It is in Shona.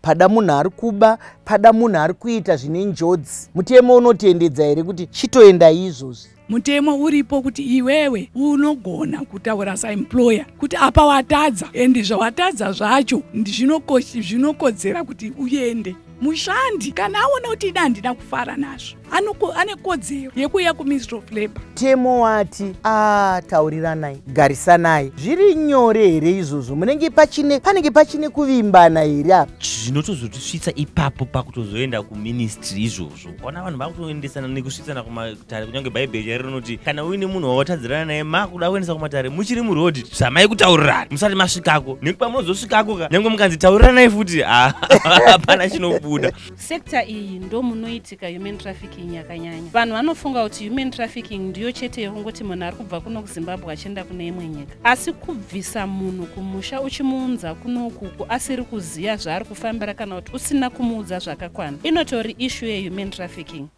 Pada munhu ari kuba, pada munhu ari kuita zvine njodzi. Mutemo unotendedza here kuti chitoendai izvozvi? Mutemo uripo kuti iwewe unogona kutaura saemployer kuti apa watadza, and zvawatadza zvacho zvinokodzera kuti uende. Mushandi kana aona kuti ida handina kufara nazvo, ane kodzero yekuuya kuMinistry of Labour. Mutemo wati a tauriranai, garisanai. Zviri nyore here izvozvo? Munenge pachine, panenge pachine kuvimbana here apa? Zvinotozotisvitsa ipapo pakutozoenda kuministry izvozvo, ukaona vanhu vakutoendesana nekusvitsana kumatare, kunyange Bhaibheri chairo rinoti kana uine munhu wawatadzirana naye, makuda kuendesa kumatare, muchiri murodhi, zamai kutaurirana musati masvikako, nekuti pamunozosvikako ka, nyange mukanzi tauriranai futi, hapana chinobuda. Sector iyi ndo munoitika human trafficking yakanyanya. Vanhu vanofunga kuti human trafficking ndiyo chete yekungoti munhu ari kubva kuno kuZimbabwe achienda kune imwe nyika, asi kubvisa munhu kumusha uchimuunza kunokuku asiri kuziva zvaari kufambira kana kuti usina kumuudza zvakakwana inotori issue yehuman trafficking.